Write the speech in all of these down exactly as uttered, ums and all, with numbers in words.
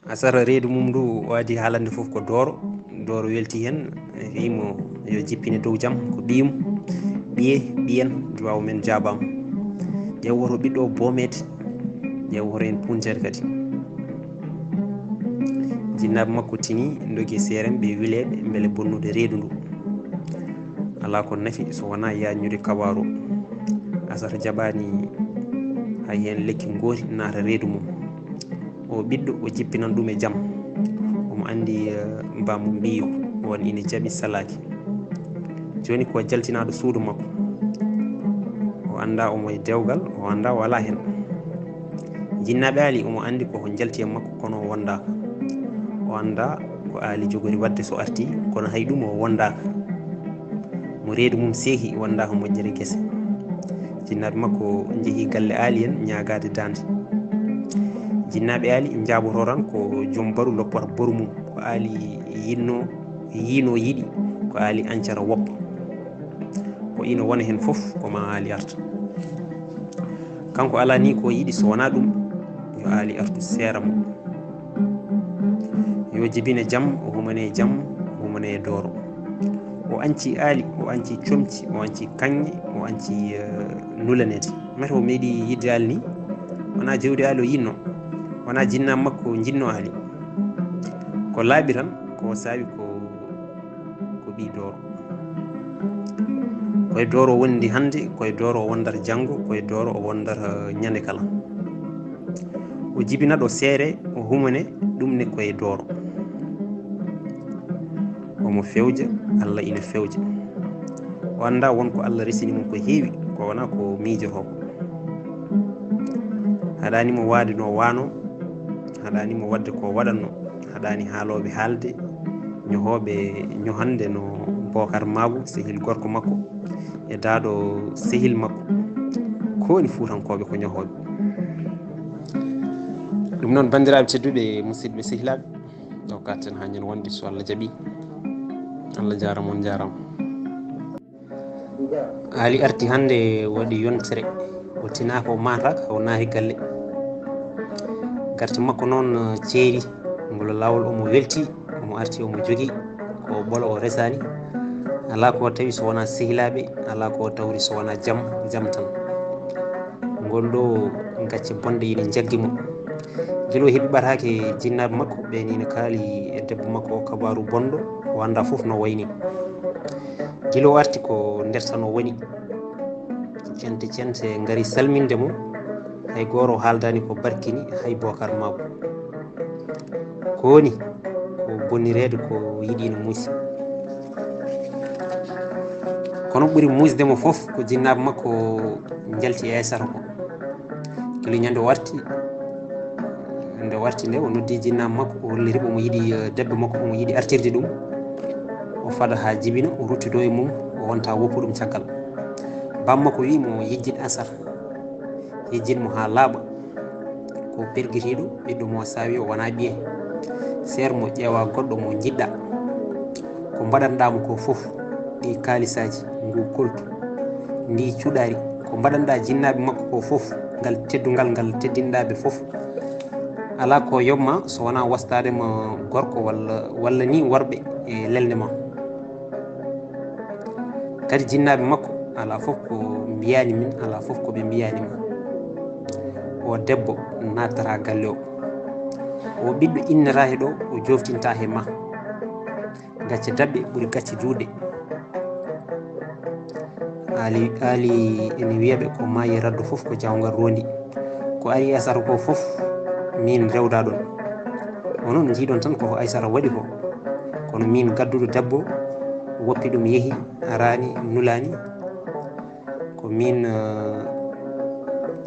Asara reedu mum ndu, o adi haalande fof ko dooro. Dooro welti heen, wiimo yo jippine dow jam, ko ɓiyum, ɓiye, ɓiyen, duwaaw men jaabaama. Ƴeew woto ɓiɗɗo o boomeede, ƴeew woto en puunteede kadi. Jinnaaɓe makko tini, ndogi seerem ɓe wileede mbele bonnude reedu ndu. Alaa ko nafi so wonaa yaajnude kabaaru. Asara jaɓaani hay heen lekki ngooti naata reedu mum. O ɓiɗɗo, o jippinan ɗum e jam. Omo anndi, eh, bamum mbiyo, on ina jaɓi salaaki. Jooni ko jaltinaaɗo suudu makko. O anndaa omo e dewgal, o anndaa o alaa heen. Jinnaaɓe aali, omo anndi ko ko njalti e makko, kono o wondaaka. O anndaa ko aali jogori waɗde so arti, kono hay ɗum o wondaaka. Mo reedu mum seehi, wondaaka moƴƴere gese. Jinnaaɓe makko njehi galle aali en ñaagaade daande. Jinnaaɓe aali njaaboto tan ko joom baru loppata boru mum. Ko aali yinno, yiino yiɗi, ko aali ancara woppa. Ko ina wona heen fof, ko ma aali arta. Kanko alaa ni ko yiɗi, so wonaa ɗum, yo aali artu seera mo. Yo jibine jam, o humane jam, o humane e dooro. O anci aali, o anci comci, o anci kaŋŋe, o anci, eh, nulaneede. Mata o meeɗi yiɗde aali ni, wonaa jewde aali o yiɗno, wonaa jinnaaɓe makko njiɗno aali. Ko laaɓi tan, ko saawi ko, ko ɓii dooro. Koye dooro o wondi hannde, koye dooro o wondata janngo, koye dooro o wondata ñande kala. O jibinat o seere, o humane, ɗum ne koye dooro. Omo fewja, Allah ina fewja. O anndaa won ko Allah resini mo ko heewi, ko wonaa ko miijotoo ko. Haɗaani mo waade no waano, haɗaani mo waɗde ko waɗatno, haɗaani haalooɓe haalde, ñohooɓe ñohande no Bookar Maabu, sehil gorko makko, e daaɗo sehil makko. Ko woni Fuutankooɓe ko ñohooɓe. Ɗum noon, banndiraaɓe tedduɓe, musidɓe sehilaaɓe, ɗo katten haa ñande wonde, so Allah jaɓi. Allah jaaraama, on jaaraama. Aali arti hannde waɗi yontere, o tinaaka, o maataaka, o naati galle. Garte makko noon ceeri, ngol laawol omo welti, omo arti, omo jogii, ko o ɓolo o resaani. Alaa ko tawi so wonaa sehilaaɓe, alaa ko tawri so wonaa jam, jam tan. Ngol ɗo gacce bonɗe ina njaggi mo. Gila o heɓi ɓataake jinnaaɓe makko, ɓeen ina kaali e debbo makko o kabaaru bonɗo, o anndaa fof no wayni. Gila o arti ko nder tan o woni. Cente cente ngari salminde mo, hay gooto haaldaani ko barkini, hay Bookar Maabu. Ko woni ko bonnireede ko yiɗi ina muusi. Kono ɓuri muusde mo fof ko jinnaaɓe makko njalti e Aysata ko. Gila ñande o arti, nde o arti nde, o noddi jinnaaɓe makko, o holliri ɓe omo yiɗi, eh, debbo makko, omo yiɗi artirde ɗum. O fada haa jibina, o ruttido e mum, o wonta woppu ɗum caggal. Bam makko wi'i mo yejjit Asar, yejjit mo haa laaɓa. Ko pergitiiɗo, ɓiɗɗo mo saawi o wonaa ɓiye. Seer mo ƴeewa goɗɗo mo njiɗɗa. Ko mbaɗanɗaa mo ko fof, ɗi kaalisaaji, ngu koltu, ndi cuɗaari, ko mbaɗanɗaa jinnaaɓe makko ko fof, ngal teddungal ngal teddinɗaa ɓe fof. Alaa ko yoɓ ma so wonaa wastaade ma gorko walla, walla ni worɓe e lelnde ma. Kadi jinnaaɓe makko, alaa fof ko mbiyaani min, alaa fof ko ɓe mbiyaani ma. O debbo naatata galle o. O ɓiɗɗo innata he ɗo, o joftinta he ma. Gacce daɓɓe ɓuri gacce juuɗe. Aali, aali ene wiya ɓe ko maayi raddo fof ko jawngal rondi. Ko ari Aysata ko fof min rewda ɗon. Onon njiiɗon tan ko Aysata waɗi ko. Kono min gadduɗo debbo, woppi ɗum yehi, araani, nulaani. Ko min, eh,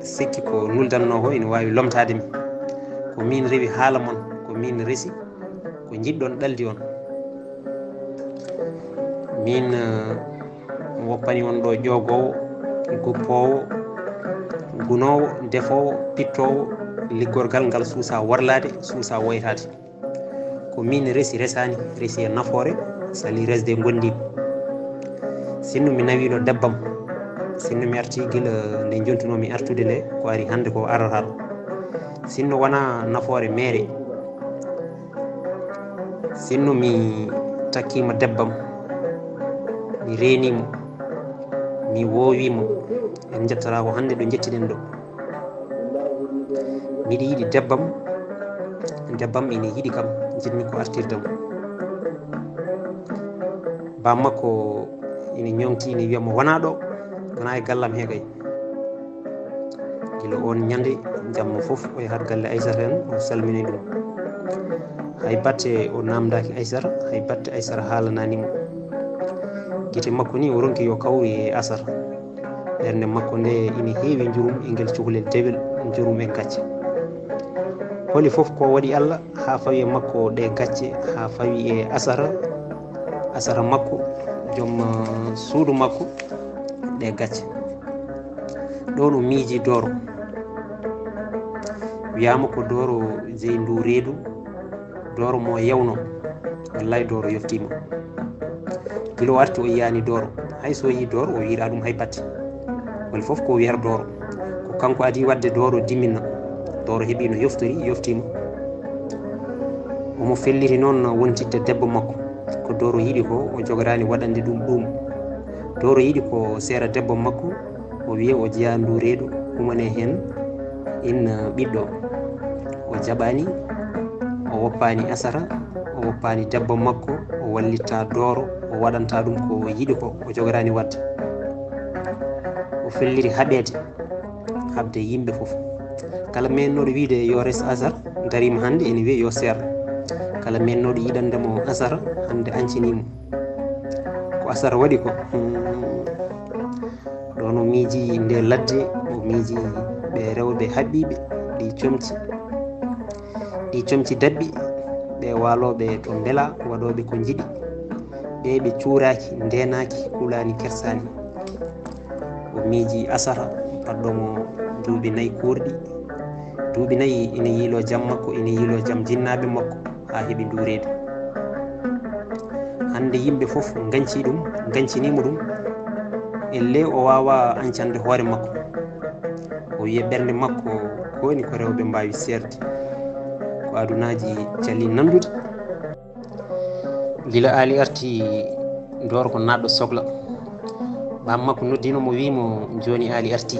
sikki ko nuldanno ko ina waawi lomtaade mi. Ko min rewi haala mon, ko min resi, ko njiɗɗon ɗaldi on. Min, eh, woppani on ɗo ƴoogoowo, goppoowo, gunoowo, defoowo, pittoowo, liggorgal ngal suusa warlaade, suusa woytaade. Ko min resi, resaani, resi e nafoore, sali resde ngondiiɓe. Sinno mi nawiino dabbam, sinno mi arti gila nde njontunoomi artude nde, ko ari hannde ko arata ɗo. Sinno wonaa nafoore meere, Sinno mi takkiima debbam, mi reenii mo, mi woowii mo, en njettoraa ko hannde ɗo njettiɗen ɗo. Miɗo yiɗi debbam, debbam ina yiɗi kam, njiɗmi ko artirde mo. Baa makko ina ñoŋti, ina wiya mo, "Wonaa ɗo, wonaa e gallam he kay." Gila oon ñande, jamma fof o yahat galle Aysata en, o salmini ɗum. Hay batte o naamndaaki Aysata, hay batte Aysata haalanaani mo. Gite makko ni o ronki yo kawru e Asara. Ɓernde makko nde ina heewi njurum e ngel cukalel dewel, njurum e gacce. Holi fof ko waɗi Allah haa fawi e makko ɗe gacce, haa fawi e Asara, Asara makko, joom, eh, suudu makko, ɗe gacce. Ɗoon o miiji Dooro. Wiyaama ko Dooro jeyi ndu reedu, Dooro mo yawno. Wallaahi Dooro yoftiima. Gila o arti o yiyaani Dooro. Hay so yii Dooro o wiira ɗum hay batte. Woni fof ko wiyata Dooro. Ko kanko adii waɗde Dooro dimminna. Dooro heɓi no yoftori, yoftiima. Omo felliti noon wontidde debbo makko. Ko Dooro yiɗi ko o jogoraani waɗande ɗum ɗum. Dooro yiɗi ko seera debbo makko, o wiya o jeyaa ndu reedu, humane heen in ɓiɗɗo. O jaɓaani, o woppaani Asara, o woppaani debbo makko, o wallitta Dooro, o waɗanta ɗum ko yiɗi ko, o jogoraani waɗde. O felliti haɓeede, haɓde yimɓe fof. Kala meennooɗo wiyde yo res Asara, dariima hannde ene wiya yo seer. Kala meennooɗo yiɗande mo Asara, hannde ancanii mo. Ko Asara waɗi ko, hmm, ɗoon o miiji nde ladde, o miiji ɓe rewɓe haɓɓiiɓe, ɗi comci, ɗi comci daɓɓi, ɓe waalooɓe to mbela, waɗooɓe ko njiɗi, ɓe ɓe cuuraaki, ndeenaaki, kulaani, kersaani. O miiji Asara, baɗɗo mo duuɓi nayi kuurɗi. Duuɓi nayi ina yiiloo jam makko, ina yiiloo jam jinnaaɓe makko, haa heɓi ndu reedu. Hannde yimɓe fof ngañcii ɗum, ngañciniima ɗum. Ellee o waawaa añcande hoore makko. O wiya ɓernde makko ko woni ko rewɓe mbaawi seerde. Ko adunaaji calii nanndude. Gila Aali arti, Dooro ko naatɗo sokla. Baa makko noddiino mo, wii mo, "Jooni Aali arti."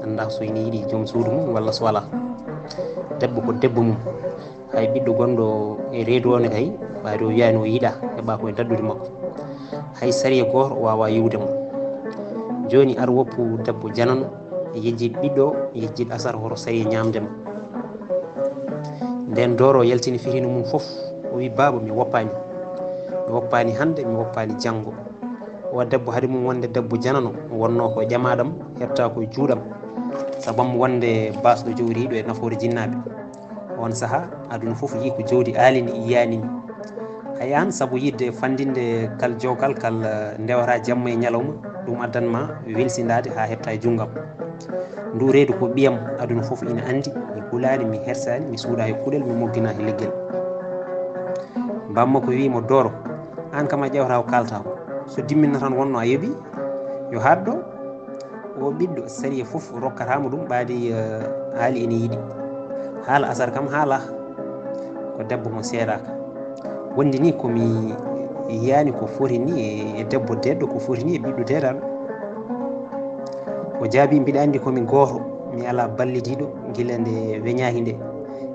Anndaa so ina yiɗi joom suudu mum walla so alaa. Debbo ko debbo mum. Hay ɓiɗɗo gonɗo e reedu o ne kay, ɓayde o wiyaani o yiɗaa, heɓaa ko e daddude makko. Hay sariya gooto o waawaa yiwde mo. Jooni ar woppu debbo janano, yejjit ɓiɗɗo, yejjit Asara hoto sariya ñaamde mo. Nden Dooro yaltini firiino mum fof, o wi, "Baaba, mi woppaani. Mi woppaani hannde, mi woppaani janngo." O debbo hade mum wonde debbo janano, wonnoo ko ƴamaaɗam, heɓtaa ko e juuɗam. Sabu am wonde baasɗo jowriiɗo e nafoore jinnaaɓe. Oon sahaa, aduna fof yii ko jowdi Aali ni yiyaani mi. Hay aan, sabu yiɗde fanndinde kal jowkal, kal, eh, ndewata jamma e ñalawma, ɗum addan ma welsindaade haa heɓta e junngam. Ndu reedu ko ɓiyam, aduna fof ina anndi, mi hulaani, mi hersaani, mi suuɗa e kuɗel, mi moggina e leggel. Bamma ko wii mo, "Dooro, aan kam a ƴeewata ko kaalta ko. So dimminno tan wonno a yoɓi, yo haat ɗo." O ɓiɗɗo, sariya fof rokkata mo ɗum, ɓaade, eh, Aali ene yiɗi. Haala Asara kam haala ko debbo mo seeraaka. Wondi ni ko mi yiyaani ko foti ni e, e debbo deeɗɗo, ko foti ni e ɓiɗɗo deeɗaaɗo. O jaabi, "Mbiɗa anndi ko mi gooto, mi alaa ballidiiɗo gila nde weñaaki nde,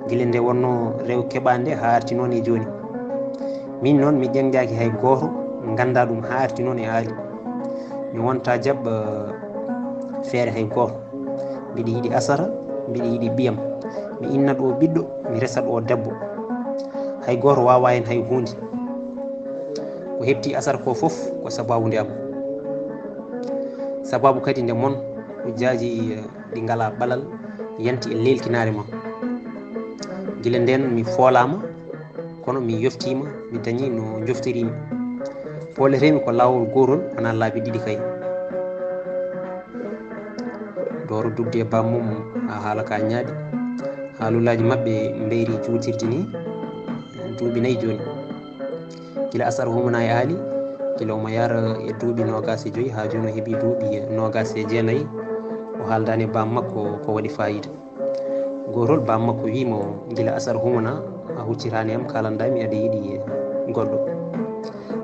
gila nde wonno rew keɓaande haa arti noon e jooni. Min noon mi ƴeŋnjaaki hay gooto ngannda ɗum haa arti noon e Aali. Mi wonta jaɓ, eh, feere hay gooto. Mbiɗa yiɗi Asara, mbiɗa yiɗi ɓiyam. Mi innat o ɓiɗɗo, mi resat o debbo. Hay gooto waawaa heen hay huunde. Ko heɓti Asara ko fof ko sabaabu nde am. Sabaabu kadi nde mon hujjaaji, eh, ɗi ngalaa ɓalal yanti e leelkinaare ma. Gila ndeen mi foolaama, kono mi yoftiima, mi dañii no njoftirii mi. Pooleteemi ko laawol gootol, wonaa laabi ɗiɗi kay." Dooro dugde e baa mum haa haala ka ñaaɗi. Haalulaaji maɓɓe mbeyri juutirde ni duuɓi nayi jooni. Gila Asara humana e Aali, gila omo yahra e duuɓi noogaas e joyi, haa jooni o heɓi duuɓi noogaas e jeenayi, o haaldaani e baa makko ko waɗi faayiida. Gootol baa makko wii mo, "Gila Asara humana, a huccitaani am, kaalanɗaa mi aɗa yiɗi goɗɗo.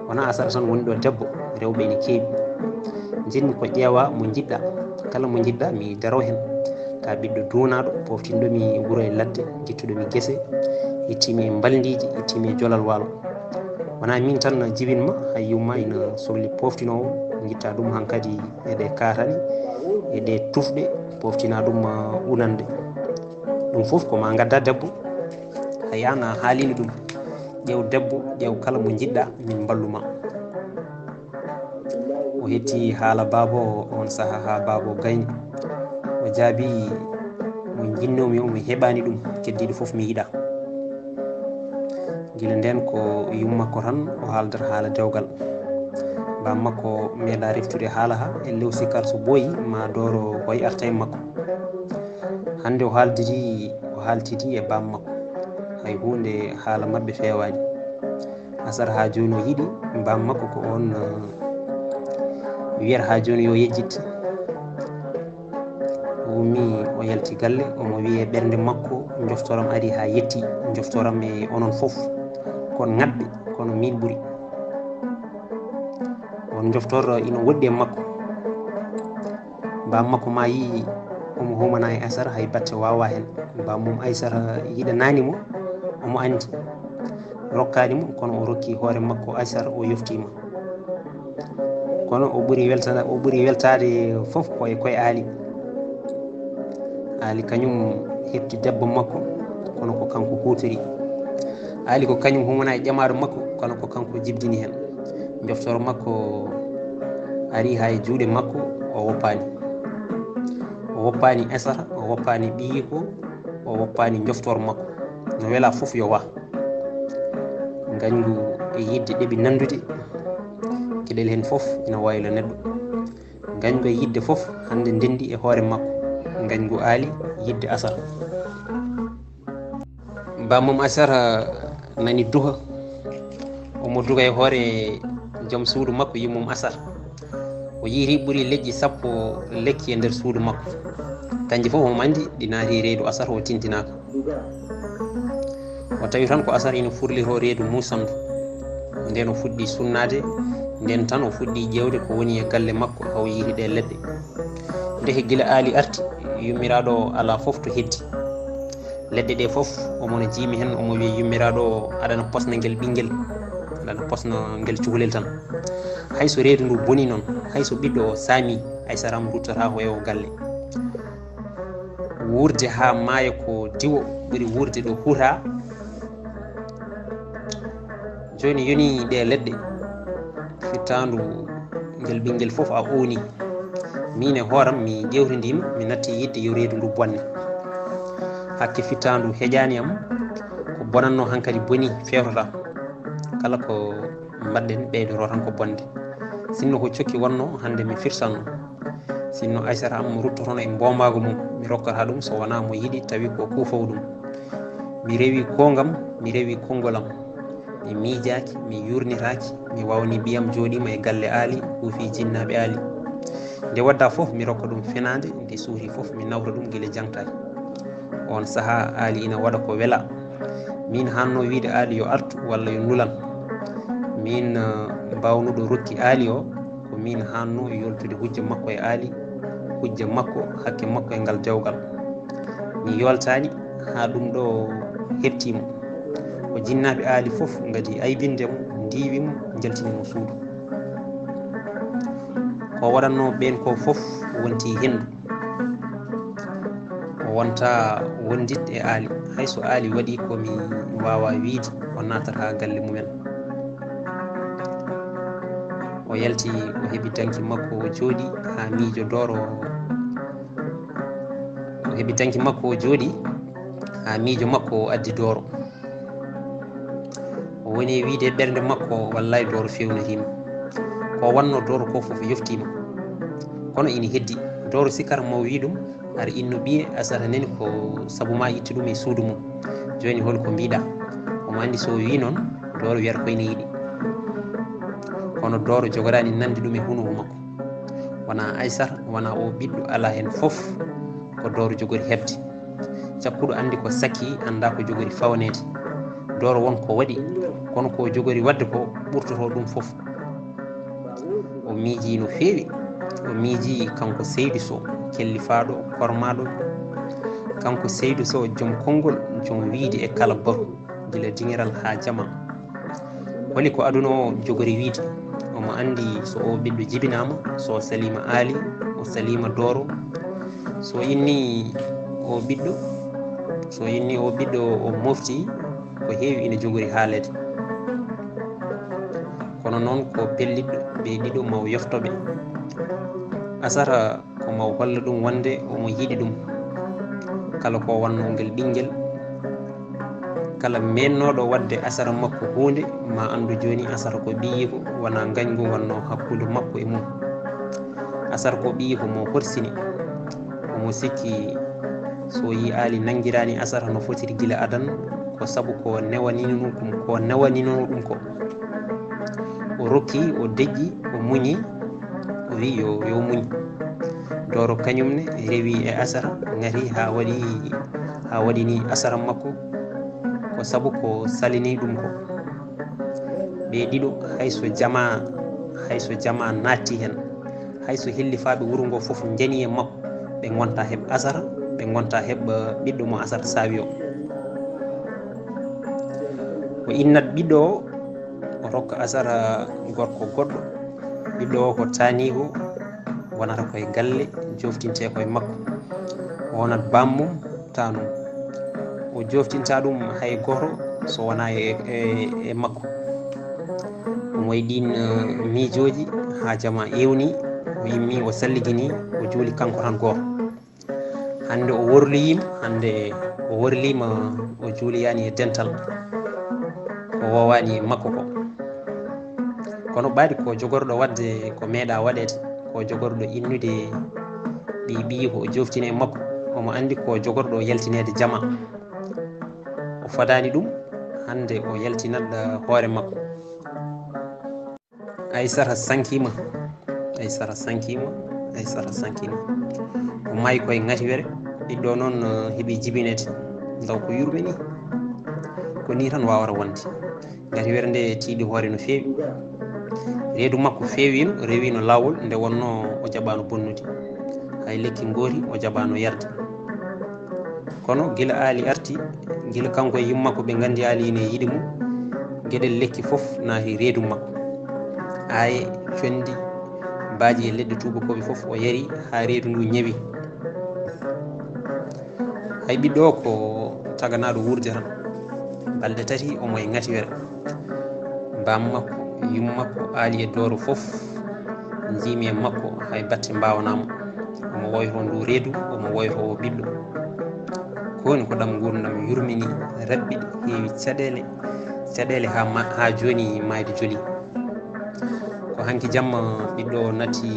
Wonaa Asara tan woni ɗo debbo, rewɓe ene keewi. Njiɗmi ko ƴeewa mo njiɗɗa, kala mo njiɗɗa mi daro heen. Ka ɓiɗɗo duunaaɗo, poftinɗo mi wuro e ladde, gittuɗo mi gese, ittiimi e mbalndiiji, ittiimi e jolal waalo. Wonaa miin tan jiwinma, hay yumma ina sokli poftinoowo, ngitta ɗum hankadi e ɗe kaatane, e ɗe tufɗe, poftina ɗum unande. Ɗum fof ko ma ngadda debbo. Hay aan a haalino ɗum. Ƴeew debbo, ƴeew kala mo njiɗɗa, min mballu ma. O hetti haala baaba o, oon sahaa haa baaba o gayni. O jaabii mo njinnoomi o, mi heɓaani ɗum, keddiiɗo fof mi yiɗaa. Gila ndeen ko yumma makko tan o haaldata haala dewgal. Baaba makko meeɗaa reftude haala haa e lew sikkar so ɓooyi ma dooro koye arta e makko. Hannde o haaldidi, o haaltidi e baaba makko. Hay huunde haala maɓɓe feewaani. Asara haa jooni o yiɗi baaba makko ko oon, eh, wiyata haa jooni yo yejjit. O ummii, o yalti galle, omo wiye ɓernde makko, "Njoftoram ari haa yetti, njoftoram e onon fof. Kon ŋatɓe, kono miin ɓuri." On njoftor ina woɗɗi e makko. Baaba makko ma yii omo humana e Asara, hay batte waawa heen. Baaba mum Aysata yiɗanaani mo, omo anndi. Rokkaani mo, kono o rokki hoore makko Aysata, o yoftiima. Kono o ɓuri weltana-, o ɓuri weltaade fof ko e koye Aali. Aali kañum heɓti debbo makko, kono ko kanko huutori. Aali ko kañum humana e ƴamaaɗo makko, kono ko kanko jibdini heen. Njoftoro makko ari haa e juuɗe makko, o woppaani. O woppaani Esata, o woppaani ɓiyiiko, o woppaani njoftoro makko. No wela fof yo wa. Ngañgu e yiɗde ɗeɓi nanndude, geɗel heen fof ina wayla neɗɗo. Ngañgu e yiɗde fof hannde ndenndi e hoore makko. Ngañgu Aali yiɗde Asata. Bammum Asata nani duha. Omo duga e hoore joom suudu makko, yummum Asata. O yiiri ɓuri leƴƴi sappo lekki e nder suudu makko. Kanji fof omo anndi ɗi naati reedu Asata, o tintinaaka. O tawi tan ko Asata ina furlitoo reedu muusandu. Nden o fuɗɗi sunnaade, nden tan o fuɗɗi ƴeewde ko woni e galle makko, haa o yiiri ɗe leɗɗe. Ndeke gila Aali arti, yummiraaɗo o alaa fof to heddi. Leɗɗe ɗe fof, omo no jiimi heen, omo wiya, "Yummiraaɗo o, aɗana posna ngel ɓinngel, aɗana posna ngel cukalel tan." Hay so reedu ndu boni noon, hay so ɓiɗɗo o saami, Aysata am ruttata ko e o galle. Wuurde haa maaya ko diwo ɓuri wuurde ɗo huuta. Jooni yoni ɗe leɗɗe, fittaandu ngel ɓinngel fof a ooni. Miin e hooram mi ƴeewtindiima, mi natti yiɗde yo reedu ndu bonne. Hakke fittaandu heƴaani am, ko bonannoo hankadi boni, feewtata. Kala ko mbaɗɗen ɓeydoro tan ko bonde. Sinno ko cokki wonno, hannde mi firtanno. Sinno Aysata am ruttotono e mboomaagu mum, mi rokkata ɗum so wonaa mo yiɗi tawi ko kuufow ɗum. Mi rewi koongam, mi rewi konngol am. Mi miijaaki, mi yuurnitaaki, mi wawni ɓiyam jooɗiima e galle Aali, huufi jinnaaɓe Aali. Nde wadda fof mi rokka ɗum fenaande, nde suuti fof mi nawta ɗum gila jangtaaki. Oon sahaa Aali ina waɗa ko wela. Miin haanno wiide Aali yo artu walla yo nulan. Miin, eh, mbawnuɗo rokki Aali o, ko miin haanno yoltude hujja makko e Aali, hujja makko, hakke makko e ngal dewgal. Mi yoltaani haa ɗum ɗo heɓtiimo. Ko jinnaaɓe Aali fof ngadi aybinde mo, ndiiwi mo, njaltini mo suudu. Ko waɗannoo ɓeen ko fof wonti henndu. O wonta wondit e Aali. Hay so Aali waɗi ko mi waawa wiide, o naatata galle mumen. O yalti, o heɓi danki makko, o jooɗi haa miijo dooro. O heɓi danki makko, o jooɗi haa miijo makko, o addi dooro. O woni e wiide e ɓernde makko, "Wallaahi, dooro fewnitiima." Ko wanno dooro ko fof yoftiima. Kono ina heddi. Dooro sikkata mo wii ɗum, "Aɗa inno ɓiye, Asata nani ko sabu ma itti ɗum e suudu mum. Jooni hol ko mbiɗa?" Omo anndi so o wii noon, dooro wiyata ko ina yiɗi. Kono dooro jogoraani nande ɗum e hunuko makko. Wonaa Aysata, wonaa o ɓiɗɗo, alaa heen fof ko dooro jogori heɓde. Cakkuɗo anndi ko sakki, anndaa ko jogori fawneede. Dooro won ko waɗi, kono ko jogori waɗde ko ɓurtotoo ɗum fof. O miijii no feewi. O miijii kanko Seydi Sow, kellifaaɗo, kormaaɗo. Kanko Seydi Sow, joom konngol, joom wiyde e kala batu, gila diŋiral haa jama. Holi ko aduna o jogori wiyde? Omo anndi so o ɓiɗɗo jibinaama, so o saliima Aali, o saliima Dooro. So o inni o ɓiɗɗo, so o inni o ɓiɗɗo, o mofti ko heewi ina jogori haaleede. Kono noon ko pellitɗo ɓe ɗiɗo ma o yofto ɓe. Asara ko ma o holla ɗum wonde omo yiɗi ɗum. Kala ko wannoo ngel ɓinngel, kala meennooɗo waɗde asara makko huunde, ma anndu jooni asara ko ɓiyiiko, wonaa ngañgu wonnoo hakkunde makko e mum. Asara ko ɓiyiiko mo horsini. Omo sikki so yi Aali nanngiraani asara no fotiri gila adan, ko sabu ko newaninoo ɗum, ko newaninoo ɗum ko. O rokki, o deƴƴi, o muñi, o wi yo, yo muñ. Dooro kañum ne rewi e asara, ngati haa waɗi, haa waɗini asara makko, ko sabu ko salini ɗum ko. Ɓe ɗiɗo, hay so jama, hay so jama naatti heen, hay so hellifaaɓe wuro ngo fof njani e makko, ɓe ngonta heɓ asara, ɓe ngonta heɓ, eh, ɓiɗɗo mo asara saawi o. O innat ɓiɗɗo o, o rokka asara gorko goɗɗo. Ɓiɗɗo o ko taaniiko, wonata koye galle, joftinte koye makko. O wonat baammum, taanum. O joftinta ɗum hay gooto so wonaa e, e, e makko. Omo e ɗiin, eh, miijooji haa jama ewni, o immi, o salligini, o juuli kanko tan gooto. Hannde o worliyiima, hannde o worliima, o juuliyaani e dental. Ko woowaani e makko ko. Kono ɓaadi ko jogorɗo waɗde ko meeɗa waɗeede, ko jogorɗo innude ɓiy ɓiyi ko o joftini e makko. Omo anndi ko jogorɗo yaltineede jama. O fadaani ɗum, hannde o yaltinat hoore makko. Aysata sankiima, Aysata sankiima, Aysata sankiima. O maayi koye ŋatiwere, ɓiɗɗo noon, eh, heɓi jibinede. Ndaw ko yurme ni. Ko ni tan waawata wonde. Ŋatiwere nde tiiɗi hoore no feewi. Reedu makko feewiino, rewiino laawol nde wonnoo o jaɓaano bonnude. Hay lekki ngoori o jaɓaano yarde. Kono gila Aali arti, gila kanko e yumma makko ɓe nganndi Aali ine yiɗi mo, geɗel lekki fof naati reedu makko. Aaye, conndi, baaji e leɗɗe tuubakooɓe fof o yari haa reedu ndu ñawi. Hay ɓiɗɗo o ko taganaaɗo wuurde tan. Balɗe tati omo e ŋatiwere. Baam makko, yum makko, Aali e Dooro fof njiimi e makko, hay batte mbaawanaa mo. Omo woyto ndu reedu, omo woyto o ɓiɗɗo. Ko woni ko ɗam nguurndam yurmini, raɓɓiɗi, heewi caɗeele, caɗeele haa ma-, haa jooni maayde joli. Ko hanki jamma ɓiɗɗo o natti,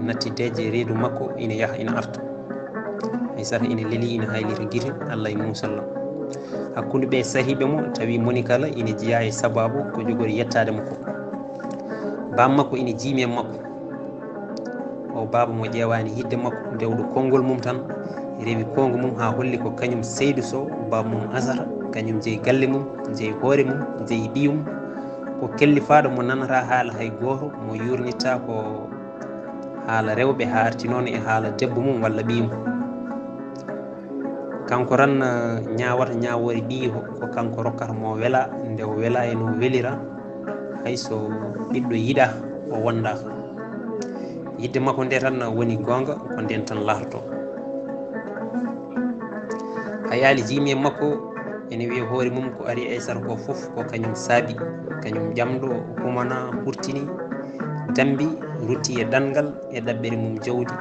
natti deeƴe reedu makko, ina yaha, ina arta. Aysata ina leli, ina haylita gite, Allah e Muusallam. Hakkunde ɓe sahiiɓe mo, tawi moni kala ina jeyaa e sabaabu ko jogori yettaade mo ko. Baam makko ina jiimi e makko. O baaba mo ƴeewaani yiɗde makko, dewɗo konngol mum tan, rewi koongo mum haa holli ko kañum Seydu Sow, baaba mum Asata, kañum jeyi galle mum, jeyi hoore mum, jeyi ɓiyum. Ko kellifaaɗo mo nanata haala hay gooto, mo yuurnitta ko haala rewɓe, haa arti noon e haala debbo mum walla ɓiyum. Kanko tan, eh, ñaawata ñaawoore ɓiyi ko, ko kanko rokkata mo wela, nde o wela e no welira, hay so ɓiɗɗo yiɗa o wonda. Yiɗde makko nde tan woni goonga, ko ndeen tan laatoto. Hay Aali jiimi e makko, ene wiya hoore mum ko ari Aysata ko fof ko kañum saabi, kañum ƴamɗo, humana, hurtini, dambi, rutti e ɗanngal e ɗaɓɓere mum jawdi.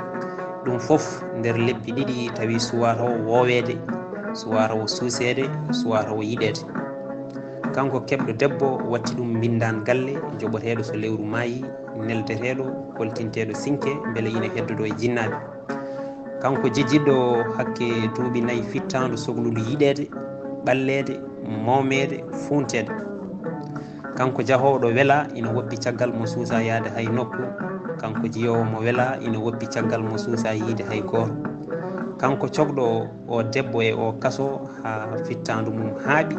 Ɗum fof nder lebbi ɗiɗi tawi suwaa taw wooweede, suwaa taw suuseede, suwaa taw yiɗeede. Kanko keɓɗo debbo watti ɗum mbinndaan galle, joɓoteeɗo so lewru maayi, neldeteeɗo, koltinteeɗo sinke, mbele ina heddodoo e jinnaaɓe. Kanko jejjitɗo hakke duuɓi nayi fittaandu soklundu yiɗeede, ɓalleede, moomeede, fuunteede. Kanko jahoowo ɗo wela ina woppi caggal mo suusa yahde hay nokku. Kanko jiyoowo mo wela ina woppi caggal mo suusa yiyde hay gooto. Kanko cokɗo o debbo e o kaso haa fittaandu mum haaɓi.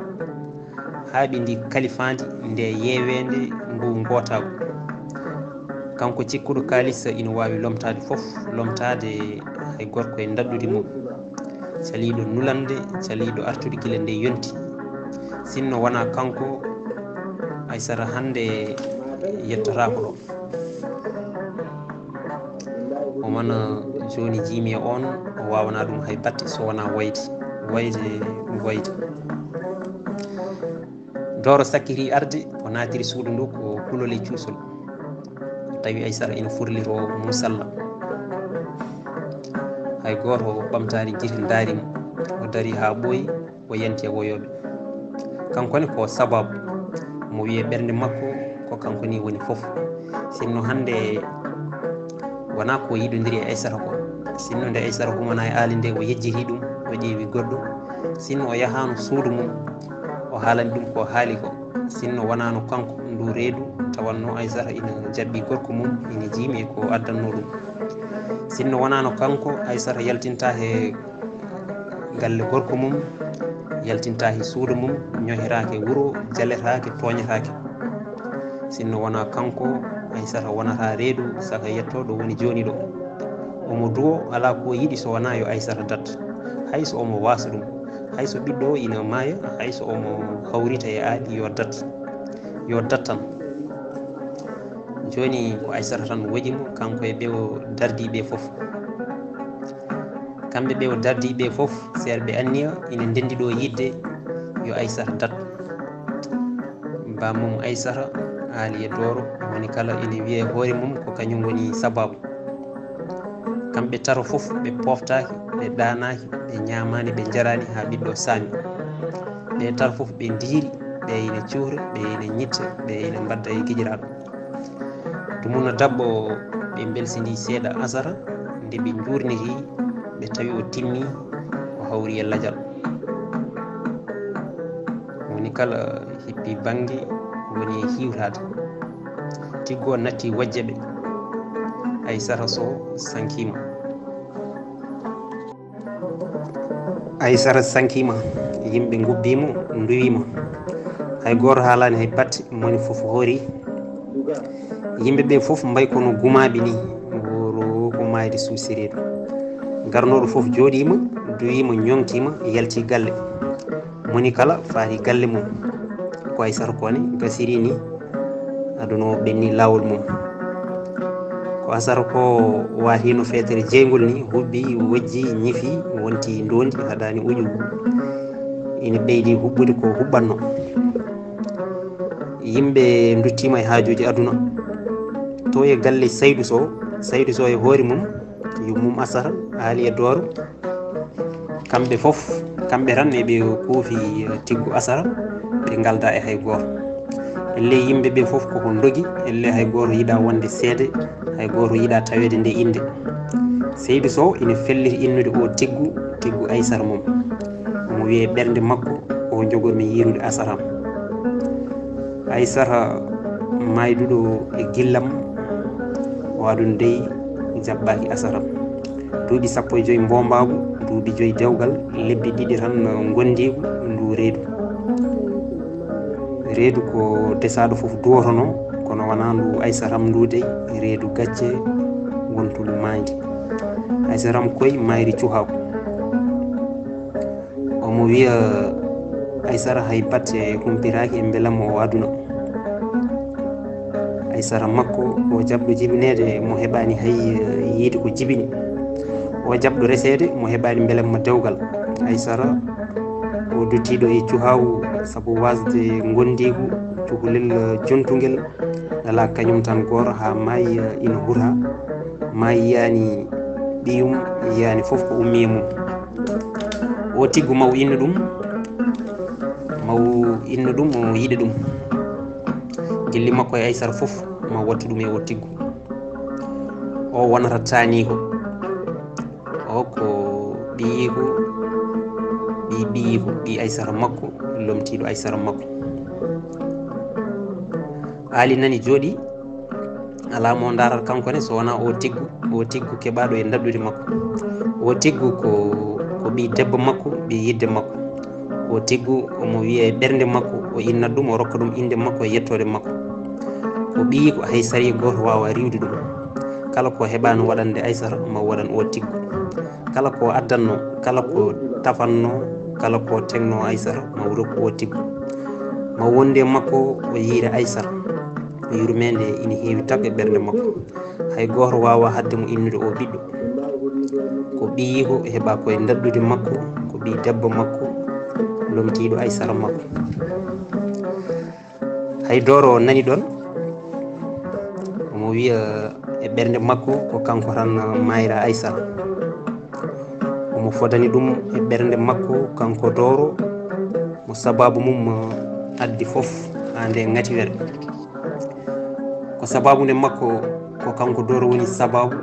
laaɓi ndi kalifaandi nde yeeweende ngu ngootaagu. Kanko cikkuɗo kaalisa ina waawi lomtaade fof, lomtaade hay gorko e ndaɗɗudi mum, caliiɗo nulande, caliiɗo artude gila nde yonti. Sinno wonaa kanko, Aysata hannde yettataako ɗo. O mana jooni jiimi e oon, o waawanaa ɗum hay batte so wonaa wayde, wayde, wayde. Dooro sakkiti arde, o naatiri suudu ndu ko kulol e cuusol. O tawi Aysata ina furliroo musalla. Hay gooto ɓamtaani gite ndaari mo. O darii haa ɓooyi, o yanti e woyooɓe. Kanko ne ko sababu mo wiye ɓernde makko ko kanko ni woni fof. Sinno hannde wonaa ko yiɗondiri e Aysata ko. Sinno nde Aysata humana e aali nde o yejjiti ɗum, o ƴeewi goɗɗo. Sinno o yahaano suudu mum, o haalani ɗum ko haali ko. Sinno wonaano kanko ndu reedu, tawanno Aysata ina jaɓɓi gorko mum, ina jiimi e ko addanno ɗum. Sinno wonaano kanko, Aysata yaltinta he galle gorko mum, yaltinta he suudu mum, ñohiraake wuro, jaletaake, tooñetaake. Sinno wonaa kanko, Aysata wonata reedu, saka yetto ɗo woni jooni ɗo. Omo duwo, alaa ko yiɗi so wonaa yo Aysata dat. Hay so omo waasa ɗum, hay so ɓiɗɗo o ina maaya, hay so omo hawrita e aadi, yo dat. Yo dat tan. Jooni ko Aysata tan woji mo, kanko e ɓe o dardi ɓe fof. Kamɓe ɓe o dardi ɓe fof, seerɓe anniya ina ndenndi ɗo yiɗde yo Aysata dat. Ba mum Aysata, aali e dooro, moni kala ina wiya e hoore mum ko kañum woni sababu. Kamɓe tato fof ɓe poftaaki, ɓe ɗaanaaki, ɓe ñaamaani, ɓe njaraani haa ɓiɗɗo saami. Ɓe tato fof ɓe ndiiri, ɓe ina cuura, ɓe ina ñitta, ɓe ina mbadda e giƴiraaɗo. Tumuna dabbo ɓe mbelsindi seeɗa asara, nde ɓe njuurniti, ɓe tawi o timmi, o hawri e lajal. Woni kala hippi bannge woni e hiwtaade. Tiggo natti wojje ɓe. Aysata so sankima. Aysata sankima, yimɓe ngubbi mo, nduwi mo. Hay gooto haalaani hay batte, moni fof hoori. Yimɓe ɓe fof mbayi kono gumaaɓe ni, woro ko maayde suusiriiɗo. Garnooɗo fof jooɗiima, duwiima, ñoŋtiima, yalti galle. Moni kala faati galle mum. Ko Aysata ko ne gasiri ni, aduna o ɓenni laawol mum. Ko Aysata ko waatino feetere jeyngol ni, huɓɓi, wojji, ñifi, wonti ndoondi, haɗaani uƴu. Ina ɓeydi huɓɓude ko huɓɓanno. Yimɓe nduttiima e haajuuji aduna. To e galle Saydu Sow, Saydu Sow e hoore mum, yummum Aysata, aali e dooro. Kamɓe fof, kamɓe tan eɓe kuufi, eh, tiggu Aysata, ɓe ngalda e hay gooto. Elle yimɓe ɓe fof koko ndogi, elle hay gooto yiɗa wonde seede, hay gooto yiɗa taweede nde innde. Seydu Sow ina felliti innude o tiggu, tiggu Aysata mum. Omo wiye ɓernde makko, o jogormi yiirude Aysata am. Aysata maayduɗo e gillam, o aduna dey jaɓɓaaki Aysata am. Duuɓi sappo e joy mbombaagu, duuɓi joy dewgal, lebbi ɗiɗi tan ngondiigu ndu reedu. Reedu ko desaaɗo fof duwotono, kono wonaa ndu Aysata am ndu dey, reedu gacce, wontudu maayde. Aysata am koy maayri cuhaaku. Omo wiya Aysata hay batte humpitaaki e mbelamma o aduna. Aysata makko o jaɓɗo jibineede mo heɓaani hay, eh, yiide ko jibini. O jaɓɗo reseede mo heɓaani mbelamma dewgal. Aysata o duttiiɗo e cuhaawu sabu wasde ngondiigu, cukalel, eh, jontungel. Alaa kañum tan gooto haa maayi, eh, ina huta. Maayi yiyaani ɓiyum, yiyaani fof ko ummi e mum. O tiggu maw innu ɗum, maw innu ɗum, o yiɗa ɗum. Gilli makko e Aysata fof ma wattu ɗum e o tiggu. O wonata taaniiko. O ko ɓiyiiko, ɓi ɓiyiiko, ɓi Aysata makko, lomtiiɗo Aysata makko. Aali nani jooɗi, alaa mo ndaarata kanko ne so wonaa o tiggu, o tiggu keɓaaɗo e ndaɗɗudi makko. O tiggu ko, ko ɓi debbo makko, ɓi yidde makko. O tiggu, omo wiya e ɓernde makko, o innat ɗum, o rokka ɗum innde makko e yettoode makko. Ko ɓiyiiko, hay sariya gooto waawaa riiwde ɗum. Kala ko heɓaano waɗande Aysata, ma waɗan o tiggu. Kala ko addanno, kala ko tafanno, kala ko tegno Aysata, ma rokku o tiggu. Ma wonde makko, o yiira Aysata. Yurmeende ina heewi tag e ɓernde makko. Hay gooto waawaa haɗde mo innude o ɓiɗɗo. Ko ɓiyiiko, heɓa ko e ndaɗɗudi makko, ko ɓiy debbo makko, lomtiiɗo Aysata makko. Hay Dooro nani ɗoon, omo wiya e ɓernde makko ko kanko tan mayra Aysata. Omo fodani ɗum e ɓernde makko kanko Dooro, mo sabaabu mum addi fof haa nde ngatiwere. Ko sabaabu nde makko, ko kanko Dooro woni sabaabu,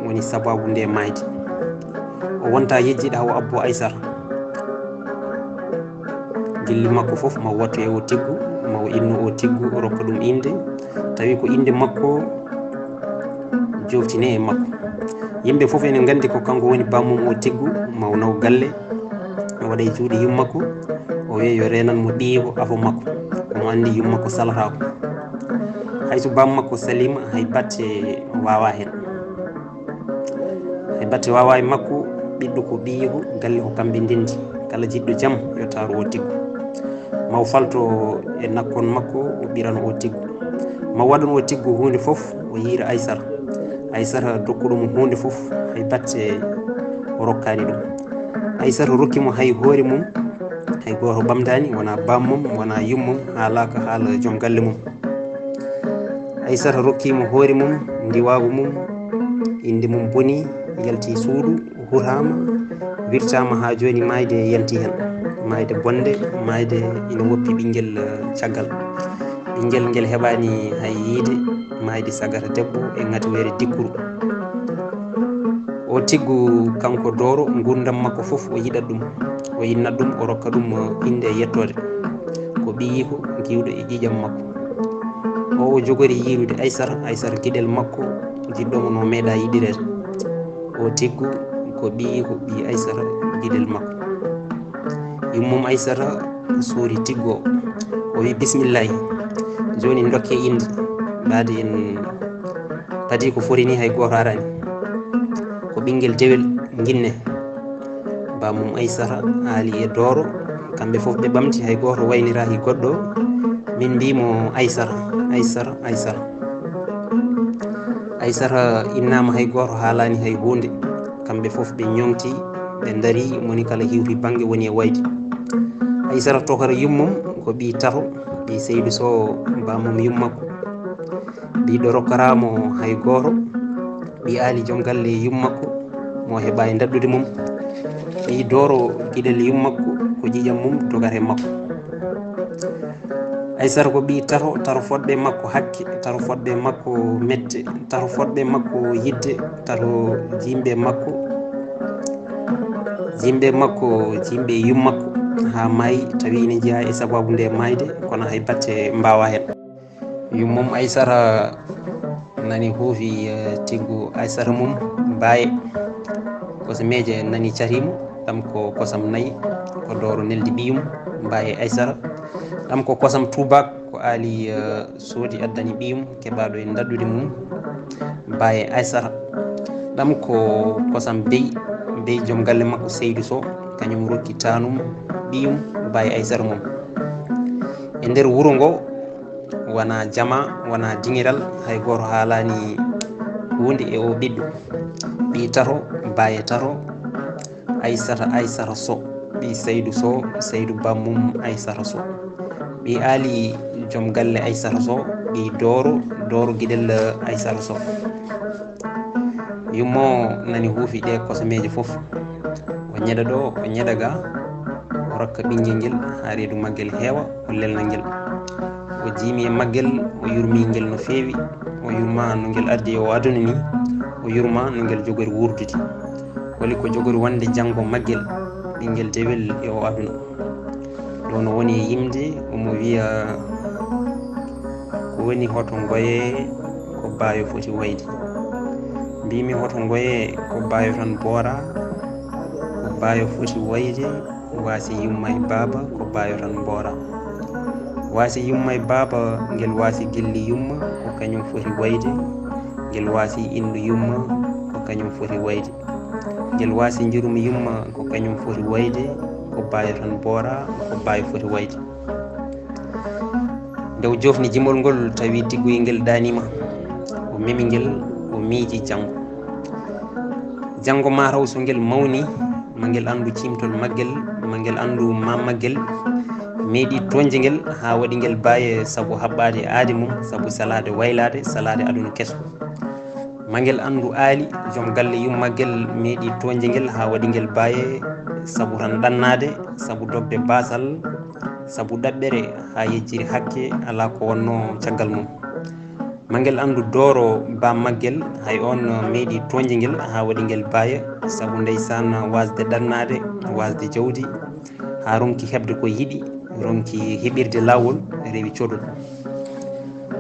woni sabaabu nde maayde. O wonta yejjiɗo hawa abbo Aysata. Gilli makko fof ma wattu e o tiggu, ma o innu o tiggu, o rokka ɗum innde. Tawi ko innde makko joftine e makko. Yimɓe fof ene nganndi ko kanko woni bammum o tiggu, ma o naw galle, o waɗa e juuɗe yummakko, o wiya yo reenan mo ɓiyiiko afo makko. Omo anndi yummakko salataako. Hay so bammakko saliima, hay batte waawaa heen. Hay batte waawaa e makko, ɓiɗɗo ko ɓiyiiko, galle ko kamɓe ndenndi. Kala jiɗɗo jam, yo taaru o tiggu. Ma o falto e nakkon makko, o ɓiran o tiggu. Ma waɗan o tiggu huunde fof, o yiira Aysata. Aysata dokkuɗo mo huunde fof, hay batte o rokkaani ɗum. Aysata rokki mo hay hoore mum, hay gooto ɓamtaani, wonaa bammum, wonaa yummum, haalaaka haala joom galle mum. Aysata rokki mo hoore mum, ndiwaagu mum, innde mum boni, yalti suudu, huraama, wirtaama haa jooni maayde yanti heen. Maayde bonde, maayde ina woppi ɓinngel, eh, caggal. Ɓinngel ngel heɓaani hay yiyde, maayde sagata debbo e ngatiweere dikkuru. O tiggu kanko Dooro, nguurndam makko fof o yiɗat ɗum, o innat ɗum, o rokka ɗum, eh, innde e yettoode. Ko ɓiyiiko giwɗo e ƴiiƴam makko. O, o jogori yiirude Aysata, Aysata giɗel makko, jiɗɗo mo no meeɗa yiɗireede. O tiggu ko ɓiyiiko ɓii Aysata giɗel makko. Yummum Aysata suuri tiggu o. O wi, "Bismillaahi, jooni dokke innde, ɓaade en padi ko foti ni hay gooto araani. Ko ɓinngel dewel nginne." Bammum Aysata aali e Dooro, kamɓe fof ɓe ɓamti, hay gooto wayniraaki goɗɗo. Min mbii mo, "Aysata, Aysata, Aysata." Aysata innaama, hay gooto haalaani hay huunde. Kamɓe fof ɓe ñoŋti, ɓe ndarii, moni kala hiwti bannge woni e wayde. Aysata tokara yummum ko ɓii tato, ɓii Seydu Sow, bammum yummakko. Ɓiɗɗo rokkataa mo hay gooto. Ɓii aali joom galle yummakko, mo heɓaani daɗɗude mum. Ɓii Dooro giɗel yummakko, ko ƴiiƴam mum dogata e makko. Aysata ko ɓii tato, tato fodɓe makko hakke, tato fodɓe makko mette, tato fodɓe makko yidde, tato jimɓe makko, jimɓe makko, jimɓe yummakko, haa maayi, tawi ene jeyaa e sabaabu nde maayde, kono hay batte mbaawaa heen. Yummum Aysata nani huufi, eh, tiggu Aysata mum Baaye. Kosameeje nani catiimo, ɗam ko kosam nayi, ko Dooro neldi ɓiyum Baaye Aysata. Ɗam ko kosam tuubaak, ko aali, eh, soodi addani ɓiyum, keɓaaɗo e daɗɗude mum Baaye Aysata. Ɗam ko kosam bey, bey joom galle makko Seydu Sow, kañum rokki taanum ɓiyum Baaye Aysata mum. E nder wuro ngo, wonaa jama, wonaa diŋiral, hay gooto haalaani huunde e o ɓiɗɗo. Ɓii tato, Baaye tato, Aysata, Aysata Sow, ɓii Seydu Sow, Seydu bammum Aysata Sow. Ɓii aali joom galle Aysata Sow, ɓii Dooro, Dooro giɗel Aysata Sow. Yummo nani huufi ɗe kosameeje fof. O ñeɗa ɗo, o ñeɗa ga, o rokka ɓinngel ngel haa reedu maggel heewa, o lelna ngel. O jiimi e maggel, o yurmi ngel no feewi, o yurma no ngel ardi e o aduna ni, o yurma no ngel jogori wuurdude. Holi ko jogori wonde janngo maggel, ɓinngel dewel e o aduna. Ɗo no woni e yimde, omo wiya, "Ko woni hoto ngoye ko baayo foti wayde?" Mbimi, "Hoto ngoye ko baayo tan boora, ko baayo foti wayde, Waasi yumma e baaba ko baayo tan mboora. Waasi yumma e baaba ngel waasi gilli yumma ko kañum foti wayde. Ngel waasi inndu yumma ko kañum foti wayde. Ngel waasi njurum yumma ko kañum foti wayde. Ko baayo tan mboora ko baayo foti wayde. Nde o joofni jimol ngol tawi tiggoyel ngel ɗaaniima. O memi ngel, o miiji janngo. Janngo maa taw so ngel mawni, ma ngel anndu ciimtol maggel, ma ngel anndu ma maggel meeɗi toñde ngel haa waɗi ngel baaye sabu haɓɓaade aade mum, sabu salaade waylaade, salaade aduna keso. Ma ngel anndu aali, joom galle yummaggel meeɗi toñde ngel haa waɗi ngel baaye sabu tan ɗannaade, sabu dogde baasal, sabu ɗaɓɓere haa yejjiri hakke alaa ko wonnoo caggal mum. Ma ngel anndu dooro baa maggel, hay oon meeɗi toñde ngel haa waɗi ngel baaye sabu ndeysaan waasde ɗannaade, waasde jawdi, haa ronki heɓde ko yiɗi, ronki heɓirde laawol, rewi codol.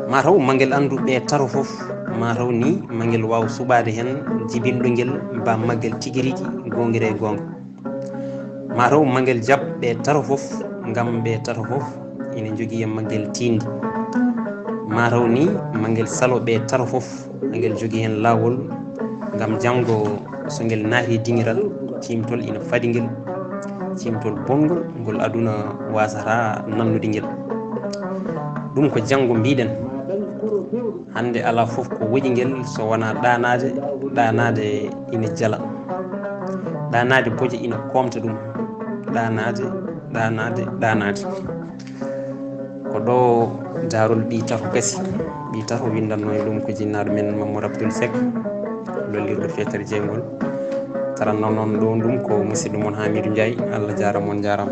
Ma taw ma ngel anndu ɓe tato fof, ma taw ni ma ngel waaw suɓaade heen jibinɗo ngel baa maggel tigi rigi goongiri e goonga. Ma taw ma ngel jaɓ ɓe tato fof, ngam ɓe tato fof ina njogii e maggel tiiɗnde. Ma taw ni ma ngel salo ɓe tato fof, ma ngel jogii heen laawol, ngam janngo so ngel naati diŋiral, ciimtol ina fadi ngel, ciimtol bonngol, ngol aduna waasataa nannude ngel. Ɗum ko janngo mbiɗen. Hannde alaa fof ko woƴi ngel so wonaa ɗaanaade, ɗaanaade ina jala. Ɗaanaade boje ina koomta ɗum. Ɗaanaade, ɗaanaade, ɗaanaade. Ko ɗo daarol ɓii tato gasi. Ɓii tato winndannoo e ɗum ko jinnaaɗo men Mamadou Abdoul Seck, lollirɗo feetere jeygol. Taranno noon ɗo ɗum ko musidɗo mon Hamidou Ndiaye. Allah jaaraama, on njaaraama.